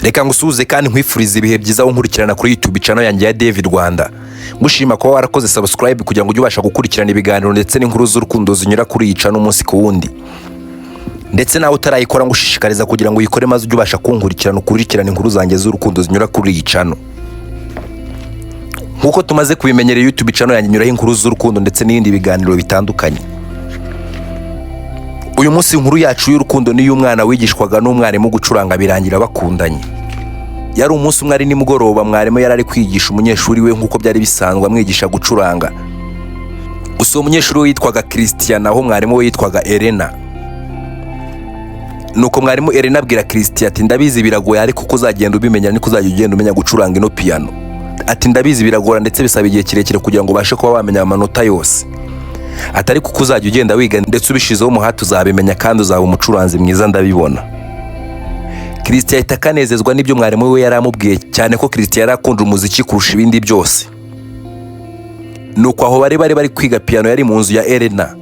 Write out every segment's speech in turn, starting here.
Reka ngusuhuze kandi nkwifuriza ibihe byiza nkurikirana kuri YouTube channel yanjye ya David Rwanda. Ngushima kuba warakoze subscribe kugira ngo ujye ubasha gukurikirana ibiganiro ndetse n'inkuru z'urukundo zinyura kuri iyi channel umunsi ku wundi. Ndetse nawe utarayikora, ngushishikariza kugira ngo uyikore maze ujye ubasha kunkurikirana, ukurikirane inkuru zanjye z'urukundo zinyura kuri iyi channel. Nk'uko tumaze kubimenyera, YouTube channel yanjye inyuraho inkuru z'urukundo ndetse n'ibindi biganiro bitandukanye. Uyu munsi inkuru yacu y'urukundo ni iy'umwana wigishwaga n'umwarimu gucuranga, birangira bakundanye. Yari umunsi umwe ari nimugoroba, mwarimu yari ari kwigisha umunyeshuri we nk'uko byari bisanzwe, amwigisha gucuranga. Gusa uwo munyeshuri we yitwaga Christian, naho mwarimu we yitwaga Elena. Nuko mwarimu Elena abwira Christian ati: "Ndabizi biragoye, ariko uko uzagenda ubimenya niko uzajya ugenda umenya gucuranga ino piano." Ati: "Ndabizi biragora ndetse bisaba igihe kirekire kugira ngo ubashe kuba wamenya amanota yose." Ati: "Ariko uko uzajya ugenda wiga ndetse ubishizeho umuhate, uzabimenya kandi uzaba umucuranzi mwiza, ndabibona." Christian ahita akanezezwa n'ibyo mwarimu we yari amubwiye, cyane ko Christian yari akunda umuziki kurusha ibindi byose. Nuko aho bari kwiga piano yari mu nzu ya Elena.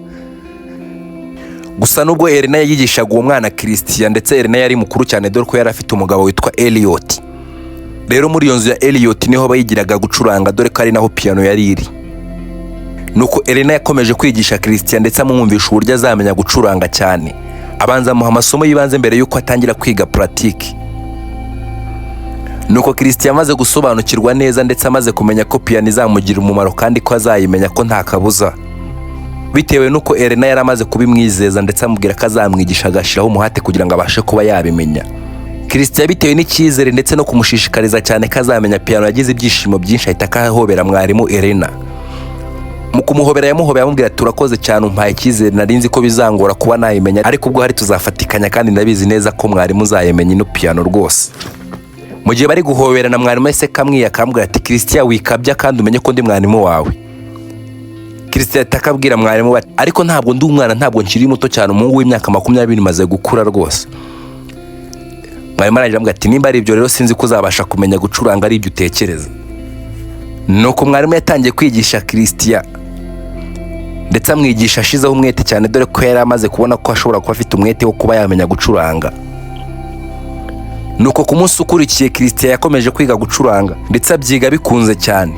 Gusa nubwo Elena yigishaga uwo mwana Christian, ndetse Elena yari mukuru cyane, dore ko yari afite umugabo witwa Elliot. Rero muri iyo nzu ya Elliot niho bayigiraga gucuranga, dore ko ari naho piano yari iri. Nuko Elena yakomeje kwigisha Christian ndetse amwumvisha uburyo azamenya gucuranga cyane. Abanza amuha amasomo y'ibanze mbere y'uko atangira kwiga pratique. Nuko Christian amaze gusobanukirwa neza ndetse amaze kumenya ko piano izamugira umumaro kandi ko azayimenya, ko nta kabuza, bitewe n'uko Elena yari amaze kubimwizeza ndetse amubwira ko azamwigisha agashyiraho umuhate kugira ngo abashe kuba yabimenya. Christian, bitewe n'icyizere ndetse no kumushishikariza cyane ko azamenya piano, yagize ibyishimo byinshi, ahita akahobera mwarimu Elena. Mu kumuhobera, yamuhobera amubwira ati: "Urakoze cyane, umpaye icyizere. Nari nzi ko bizangora kuba nayimenya, ariko ubwo hari tuzafatikanya kandi ndabizi neza ko mwarimu uzayimenya ino piano rwose." Mu gihe bari guhoberana, mwarimu yahise kamwiye akambwira ati: "Christian, wikabya kandi umenye ko ndi mwarimu wawe." Christian ahita akabwira mwarimu ati: "Ariko ntabwo ndi umwana, ntabwo nkiri muto cyane, umuhungu w'imyaka 20 maze gukura rwose." Mwarimu arangije amubwira ati: "Nimba ari ibyo rero, sinzi ko uzabasha kumenya gucuranga ari ibyo utekereza." Nuko mwarimu yatangiye kwigisha Christian ndetse amwigisha ashizeho umwete cyane, dore ko yari amaze kubona ko ashobora kuba afite umwete wo kuba yamenya gucuranga. Nuko ku munsi ukurikiye, Christian yakomeje kwiga gucuranga ndetse abyiga bikunze cyane.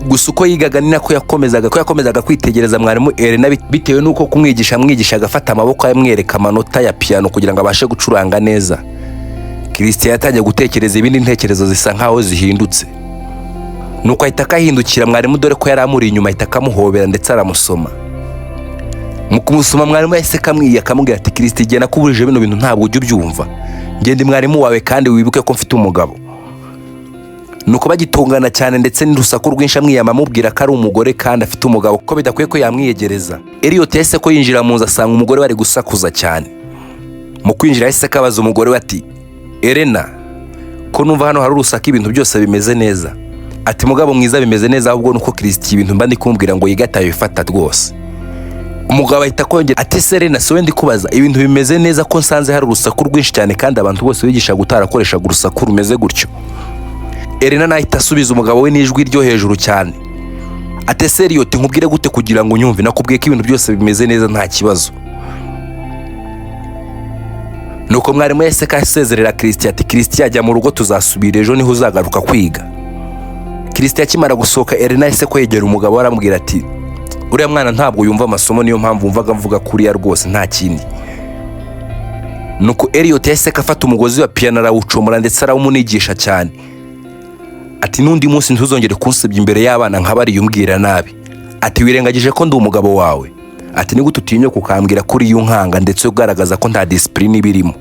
Gusa uko yigaga ni nako yakomezaga kwitegereza mwarimu Elena, bitewe n'uko kumwigisha amwigisha agafata amaboko amwereka amanota ya piano kugira ngo abashe gucuranga neza. Christian yatangiye gutekereza ibindi ntekerezo zisa nkaho zihindutse. Nuko ahita akahindukira mwarimu, dore ko yari amuri inyuma, ahita akamuhobera ndetse aramusoma. Mu kumusoma, mwarimu yahise kamwiye akamubwira ati: "Christian, igihe nakuburije bino bintu ntabwo ujya ubyumva. Ngenda mwarimu wawe kandi wibuke ko mfite umugabo." Nuko bagitungana cyane ndetse n'urusaku rwinshi, amwiyama amubwira ko ari umugore kandi afite umugabo, ko bidakwiye ko yamwiyegereza. Elliot yahise ko yinjira mu nzu, asanga umugore bari gusakuza cyane. Mu kwinjira, yahise akabaza umugore we ati: "Elena, ko numva hano hari urusaku, ibintu byose bimeze neza?" Ati: "Mugabo mwiza, bimeze neza, ahubwo nuko Christian ibintu mba ndi kumubwira ngo yige atabifata rwose." Umugabo ahita akongera ati: "Serena, si we ndi kubaza ibintu bimeze neza, ko nsanze hari urusaku rwinshi cyane kandi abantu bose bigisha utarakoreshaga urusaku rumeze gutyo?" Elena nawe ahita asubiza umugabo we n'ijwi ryo hejuru cyane ati: "Ese Elliot, nkubwire gute kugira ngo unyumve? Nakubwiye ko ibintu byose bimeze neza, nta kibazo." Nuko mwarimu yahise asezerera Christian ati: "Christian, ajya mu rugo, tuzasubira ejo niho uzagaruka kwiga." Christian akimara gusohoka, Elena yahise ko yegera umugabo we aramubwira ati: "Uriya mwana ntabwo yumva amasomo, niyo mpamvu wumvaga mvuga kuriya rwose, nta kindi." Nuko Elliot yahise afata umugozi wa piyano arawucomora ndetse arawumunigisha cyane ati: "N'undi munsi ntuzongere kunsebya imbere y'abana nka bariya umbwira nabi." Ati: "Wirengagije ko ndi umugabo wawe?" Ati: "Ni gute utinyuka ukambwira ko uriya unkanga ndetse ugaragaza ko nta discipline ibirimo?"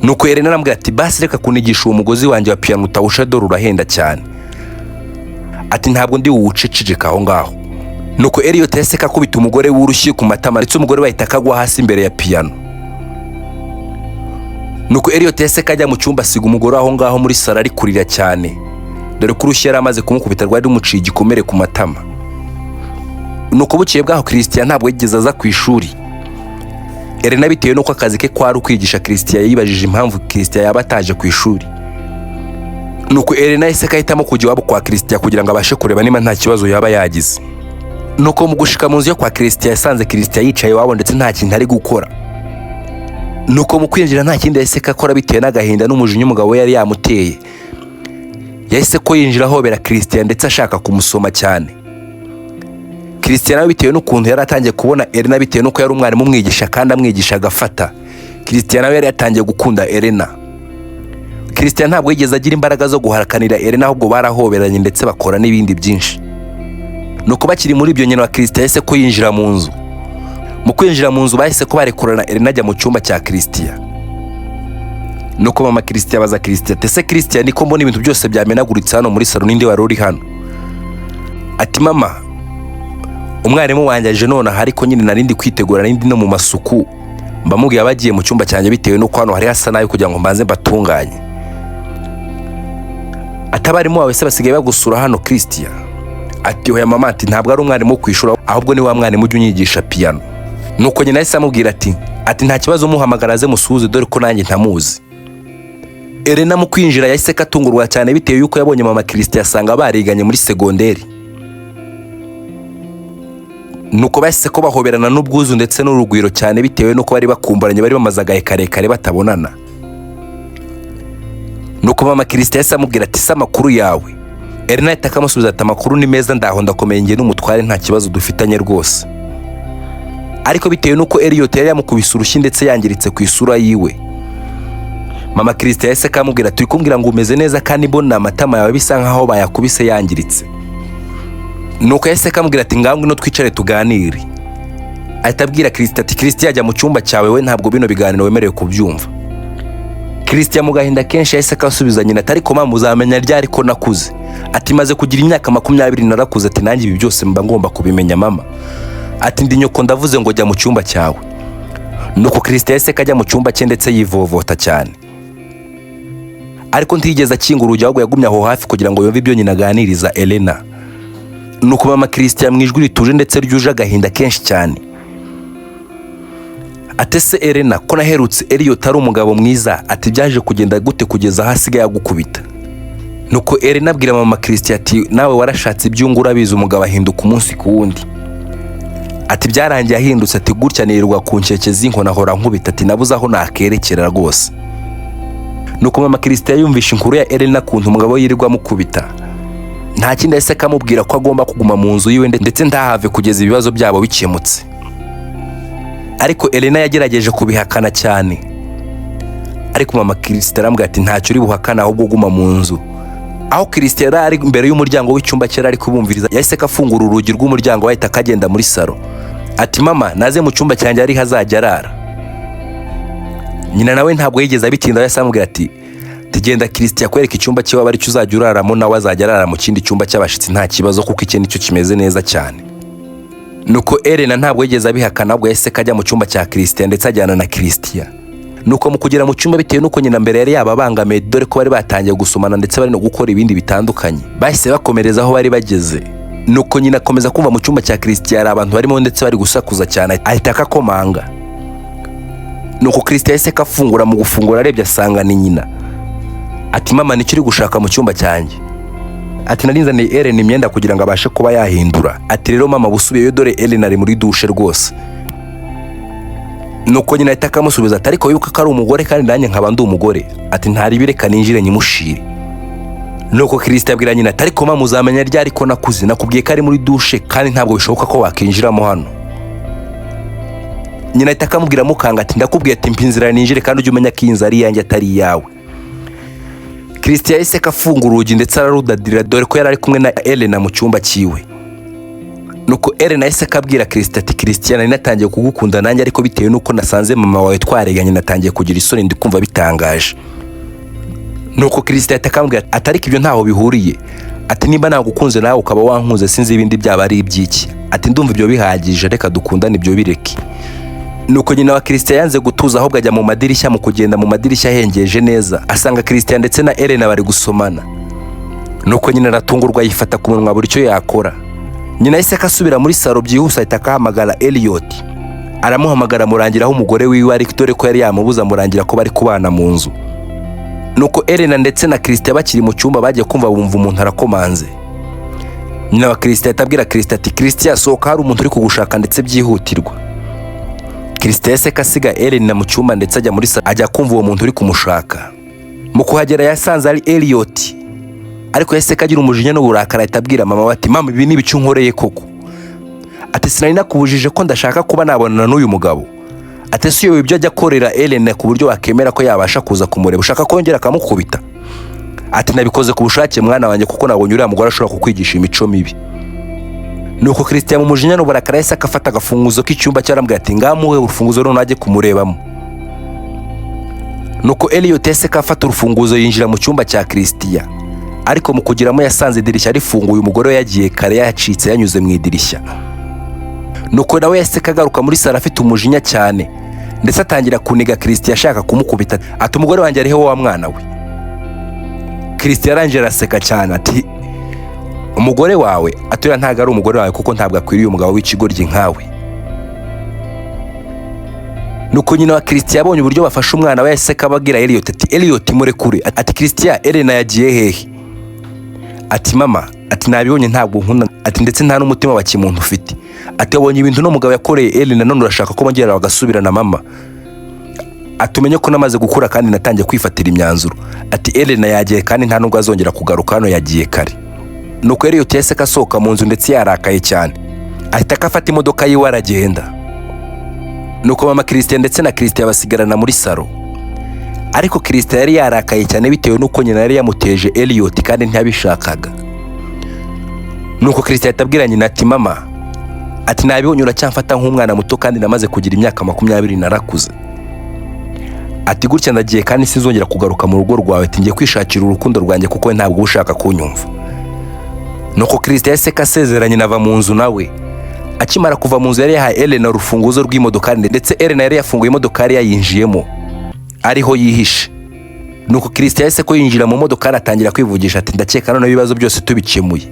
Nuko Elena arambwira ati: "Basi reka kunigisha uwo mugozi wanjye wa piyano, utawusha, dore urahenda cyane." Ati: "Ntabwo ndi buwuceceka aho ngaho." Nuko Elliot yahise akubita umugore w'urushyi ku matama ndetse umugore we ahita akagwa hasi imbere ya piyano. Nuko Elliot yahise kajya mu cyumba, asiga umugore aho ngaho muri salo ari kurira cyane, dore ko urushyi yari amaze kumukubita rwari rumuciye igikomere ku matama. Nuko bukeye bwaho, Christian ntabwo yigeze aza ku ishuri. Elena, bitewe n'uko akazi ke kwari ukwigisha Christian, yibajije impamvu Christian yaba ataje ku ishuri. Nuko Elena yahise ahitamo kujya iwabo kwa Christian kugira ngo abashe kureba niba nta kibazo yaba yagize. Nuko mu gushika mu nzu yo kwa Christian, yasanze Christian yicaye iwabo ndetse nta kintu ari gukora. Nuko mu kwinjira nta kindi yahise akora, bitewe n'agahinda n'umujinya umugabo we yari yamuteye. Yahise ko yinjira ahobera Christian ndetse ashaka kumusoma cyane. Christian nawe, bitewe n'ukuntu yari atangiye kubona Elena, bitewe n'uko yari umwarimu umwigisha kandi amwigisha agafata, Christian nawe yari yatangiye gukunda Elena. Christian ntabwo yigeze agira imbaraga zo guhakanira Elena, ahubwo barahoberanye ndetse bakora n'ibindi byinshi. Nuko bakiri muri ibyo, nyina wa Christian yahise ko yinjira mu nzu. Mu kwinjira mu nzu bahise ko barekurana, Elena ajya mu cyumba cya Christian. Nuko mama Christian abaza Christian ati: "Ese Christian, niko mbona ibintu byose byamenaguritse hano muri salo, ninde wari uri hano?" Ati: "Mama, umwarimu wanjye aje nonaha, ariko nyine nari ndi kwitegura, nari ndi no mu masuku, mbamubwiye bagiye mu cyumba cyanjye bitewe n'uko hano hari hasa nabi kugira ngo mbanze mbatunganye." Ati: "Abarimu bawe se basigaye bagusura hano, Christian?" Ati: "Oya mama," ati, "ntabwo ari umwarimu wo ku ishuri, ahubwo ni wa mwarimu ujya unyigisha piyano." Nuko nyina yahise amubwira ati: "Nta kibazo, muhamagara aze musuhuze, dore ko nanjye ntamuzi." Elena mu kwinjira yahise katungurwa cyane, bitewe y'uko yabonye mama Christian asanga bariganye muri segonderi. Nuko bahise ko bahoberana n'ubwuzu ndetse n'urugwiro cyane, bitewe n'uko bari bakumburanye, bari bamaze agahe karekare batabonana. Nuko mama Christian yahise amubwira ati: "Se amakuru yawe?" Elena ahita akamusubiza ati: "Amakuru ni meza, ndaho ndakomeye, njye n'umutware nta kibazo dufitanye rwose." Ariko bitewe n'uko Elliot yari yamukubise urushyi ndetse yangiritse ku isura yiwe, mama Christian yahise akamubwira: "Turi kumbwira ngo umeze neza kandi mbona amatama yawe bisa nkaho bayakubise yangiritse." Nuko yahise akamubwira ati: "Ngaho ngwino twicare tuganire." Ahita abwira Christian ati: "Christian, jya mu cyumba cyawe, we ntabwo bino biganiro wemerewe kubyumva." Christian mu gahinda kenshi yahise akasubiza nyina ati: "Ariko mama, uzamenya ryari ko nakuze?" Ati: "Maze kugira imyaka 20, narakuze." Ati: "Nanjye ibi byose mba ngomba kubimenya, mama." Ati: "Ndi nyoko, ndavuze ngo jya mu cyumba cyawe." Nuko Christian yahise kajya mu cyumba cye ndetse yivovota cyane, ariko ntiyigeze akinga urugi, ahubwo yagumye aho hafi kugira ngo yumve ibyo nyina aganiriza Elena. Nuko mama Christian mu ijwi rituje ndetse ryuje agahinda kenshi cyane ati: "Ese Elena, ko naherutse Elliot ari umugabo mwiza," ati, "byaje kugenda gute kugeza aho asigaye agukubita?" Nuko Elena abwira mama Christian ati: "Nawe warashatse, ibyungu urabizi, umugabo ahinduka umunsi ku wundi." Ati: "Byarangiye ahindutse," ati, "gutya nirirwa ku nkeke z'inkoni, ahora nkubita," ati, "nabuze aho nakerekera rwose." Nuko mama Christian yumvishe inkuru ya Elena, kuntu umugabo we yirirwa amukubita, nta kindi yahise akamubwira ko agomba kuguma mu nzu yiwe ndetse ntahave kugeza ibibazo byabo bikemutse. Ariko Elena yagerageje kubihakana cyane, ariko mama Christian arambwira ati: "Ntacyo uri buhakana, ahubwo guma mu nzu." Aho Christian yari ari imbere y'umuryango w'icyumba cye ari kubumviriza, yahise afungura urugi rw'umuryango, ahita akagenda muri salo, ati: "Mama, naze mu cyumba cyanjye ari hazajya arara." Nyina nawe ntabwo yigeze abitinda, yahise amubwira ati: "Tugenda Christian akwereka icyumba cye waba aricyo uzajya uraramo, nawe azajya arara mu kindi cyumba cy'abashyitsi, nta kibazo, kuko iki nicyo kimeze neza cyane." Nuko Elena ntabwo yigeze abihakana, ahubwo yahise kajya mu cyumba cya Christian ndetse ajyana na Christian. Nuko mu kugera mu cyumba, bitewe n'uko nyina mbere yari yababangamiye, dore ko bari batangiye gusomana ndetse bari no gukora ibindi bitandukanye, bahise bakomereza aho bari bageze. Nuko nyina akomeza kumva mu cyumba cya Christian hari abantu barimo ndetse bari gusakuza cyane, ahita akakomanga. Nuko Christian yahise kafungura. Mu gufungura arebye asanga ni nyina. Ati: "Mama, nicyo uri gushaka mu cyumba cyanjye?" Ati: "Narinzaniye Ellen imyenda kugira ngo abashe kuba yahindura." Ati: "Rero mama, busubiyeyo, dore Ellen ari muri dushe rwose." Nuko nyina ahita akamusubiza ati: "Ariko wibuka ko ari umugore kandi nanjye nkaba ndi umugore." Ati: "Ntaribi, reka ninjire nyimushire." Nuko Christian abwira nyina ati: "Ariko mama, uzamenya ryari ko nakuze? Nakubwiye ko ari muri dushe kandi ntabwo bishoboka ko wakinjiramo hano." Nyina ahita akamubwira mukanga ati: "Ndakubwiye ati mpa inzira ninjire, kandi ujye umenya ko iyi nzu ari iyanjye atari iyawe." Christian yahise afungura urugi ndetse ararudadira, dore ko yari ari kumwe na Elena mu cyumba cyiwe. Nuko Elena yahise akabwira Christian ati: "Christian, nari natangiye kugukunda nanjye, ariko bitewe n'uko nasanze mama wawe twareganye, natangiye kugira isoni, ndi kumva bitangaje." Nuko Christian ahita akambwira ati: "Ariko ibyo ntaho bihuriye," ati, "nimba nagukunze nawe ukaba wankunze, sinzi ibindi byaba ari iby'iki." Ati: "Ndumva ibyo bihagije, reka dukundane, ibyo bireke." Nuko nyina wa Christian yanze gutuza, ahubwo ajya mu madirishya. Mu kugenda mu madirishya ahengeje neza, asanga Christian ndetse na Elena bari gusomana. Nuko nyina aratungurwa, yifata ku munwa buri icyo yakora. Nyina yahise akasubira muri salo byihuse, ahita akahamagara Elliot, aramuhamagara amurangira aho umugore wiwe ari, dore ko yari yamubuza, amurangira ko bari kubana mu nzu. Nuko Elena ndetse na Christian bakiri mu cyumba, bagiye kumva bumva umuntu arakomanze. Nyina wa Christian ahita abwira Christian ati: "Christian, sohoka, hari umuntu uri kugushaka ndetse byihutirwa." Christian yahise asiga Elena mu cyumba ndetse ajya muri salo, ajya kumva uwo muntu uri kumushaka. Mu kuhagera yasanze ari Elliot, ariko yahise agira umujinya n'uburakari, ahita abwira mama we ati: "Mama, ibi ni ibiki unkoreye koko?" Ati: "Sinari nakubujije ko ndashaka kuba nabonana n'uyu mugabo." Ati: "Si ibyo ajya akorera Elena ku buryo wakemera ko yabasha kuza kumureba, ushaka kongera akamukubita?" Ati: "Nabikoze ku bushake, mwana wanjye, kuko nabonye uriya mugore ashobora kukwigisha imico mibi." Nuko Christian mu mujinya n'uburakari yahise akafata agafunguzo k'icyumba cye, arambwira ati: "Ngamuhe urufunguzo none ajye kumurebamo." Nuko Elliot yahise afata urufunguzo yinjira mu cyumba cya Christian, ariko mu kugeramo yasanze idirishya rifunguye, umugore we yagiye kare yacitse yanyuze mu idirishya. Nuko nawe yahise agaruka muri salo afite umujinya cyane, ndetse atangira kuniga Christian ashaka kumukubita. Ati: "Umugore wanjye ariho, wa mwana we?" Christian yarangije araseka cyane ati: "Umugore wawe?" Ati: "Uriya ntabwo ari umugore wawe, kuko ntabwo akwiriye umugabo w'ikigoryi nkawe." Nuko nyina wa Christian yabonye uburyo bafashe umwana we, yahise ababwira Elliot ati: "Elliot, murekure." Ati: "Christian, Elena yagiye hehe?" Ati: "Mama," ati, "nabibonye, ntabwo nkunda," ati, "ndetse nta n'umutima wa kimuntu ufite." Ati: "Wabonye ibintu n'umugabo yakoreye Elena, none urashaka ko bongera bagasubirana? Mama," ati, "umenye ko namaze gukura kandi natangiye kwifatira imyanzuro." Ati: "Elena yagiye kandi nta nubwo azongera kugaruka hano, yagiye kare." Nuko Elliot yahise asohoka mu nzu ndetse yarakaye cyane, ahita afata imodoka yiwe aragenda. Nuko mama Christian ndetse na Christian basigarana muri salo, ariko Christian yari yarakaye cyane bitewe n'uko nyina yari yamuteje Elliot kandi ntiyabishakaga. Nuko Christian ahita abwira nyina ati: "Mama," ati, "nabibonye uracyamfata nk'umwana muto kandi namaze kugira imyaka 20, narakuze." Ati: "Gutya ndagiye kandi sinzongera kugaruka mu rugo rwawe." Ati: "Ngiye kwishakira urukundo rwanjye kuko we ntabwo uba ushaka kunyumva." Nuko Christian yahise asezera nyina, ava mu nzu. Nawe akimara kuva mu nzu yari yahaye Elena urufunguzo rw'imodokari, ndetse Elena yari yafunguye imodokari yayinjiyemo ariho yihishe. Nuko Christian yahise ko yinjira mu modokari, atangira kwivugisha ati: "Ndakeka noneho ibibazo byose tubikemuye."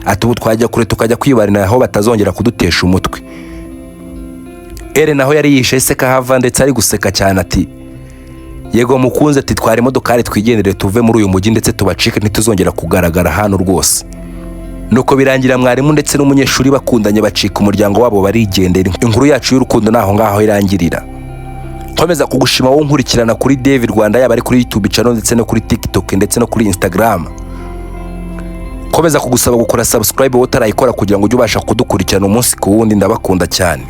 Ati: "Ubu twajya kure tukajya kwibarira aho batazongera kudutesha umutwe." Elena aho yari yihishe yahise kahava ndetse ari guseka cyane ati: "Yego mukunze," ati, "twara imodokari twigendere tuve muri uyu mujyi ndetse tubacike, ntituzongera kugaragara hano rwose." Nuko birangira mwarimu ndetse n'umunyeshuri bakundanye, bacika umuryango wabo barigendera. Inkuru yacu y'urukundo ni aho ngaho irangirira. Nkomeza kugushima wowe unkurikirana kuri David Rwanda, yaba ari kuri YouTube channel ndetse no kuri TikTok ndetse no kuri Instagram. Komeza kugusaba gukora subscribe wowe utarayikora kugira ngo ujye ubasha kudukurikirana umunsi ku wundi. Ndabakunda cyane.